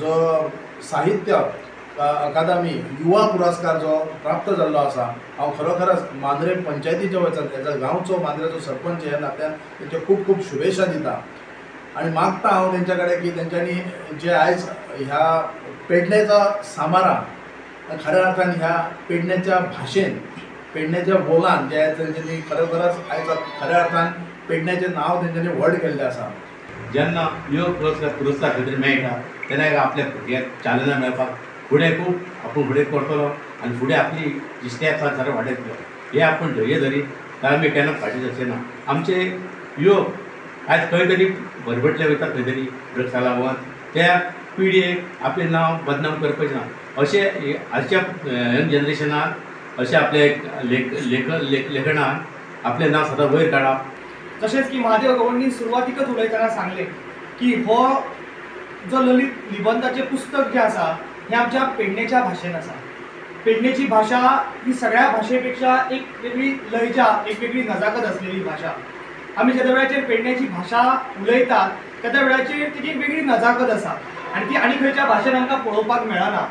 जो साहित्य अकादमी युवा पुरस्कार जो प्राप्त जाल्लो आसा, हांव खरोखरच मांद्रे पंचायतीच्या वचन एज अ गांवचो मांद्रेचो सरपंच ह्या नात्यान तेंचे खूब खूब शुभेच्छा दिता आनी मागता हांव तेंच्या कडेन की तेंच्यांनी जे आयज ह्या पेडण्याच्या सामारा खऱ्या अर्थान ह्या पेडण्याच्या भाशेन पेडण्याच्या बोलान जे आयज तेंच्यांनी खरोखरच आयज खऱ्या अर्थान पेडण्याचें नांव तेंच्यांनी व्हड केल्लें आसा. जेन्ना युवा पुरस्कार खंय तरी मेळटा तेन्ना आपल्या भुरग्याक चालना मेळपाक फुडें खूब आपूण फुडें करतलो आनी फुडें आपली जी स्टेप्स आसा सारकें वाडयतलो. हें आपूण धैर्य धरी जाल्यार आमी केन्ना फाटीं सरचे ना. आमचे युवक आयज खंय तरी बरबटले वयता, खंय तरी ड्रग्सा लागून त्या पिढयेक आपलें नांव बदनाम करपाचें ना. अशें आजच्या यंग जनरेशनाक अशें आपले लेखनान आपलें नांव सदां वयर काडप. तशेंच की महादेव गवंडीन सुरवातीकच उलयतना सांगलें की हो जो ललित निबंधाचें पुस्तक जें आसा हें आमच्या पेडणेच्या भाशेन आसा. पेडणेची भाशा ही सगळ्या भाशे पेक्षा एक वेगळी लहजा, एक वेगळी नजाकत आसलेली भाशा. आमी जेन्ना वेळाचेर पेडणेची भाशा उलयतात तेन्ना वेळाचेर तेजी एक वेगळी नजाकत आसा आनी ती आनी खंयच्या भाशेन आमकां पळोवपाक मेळना.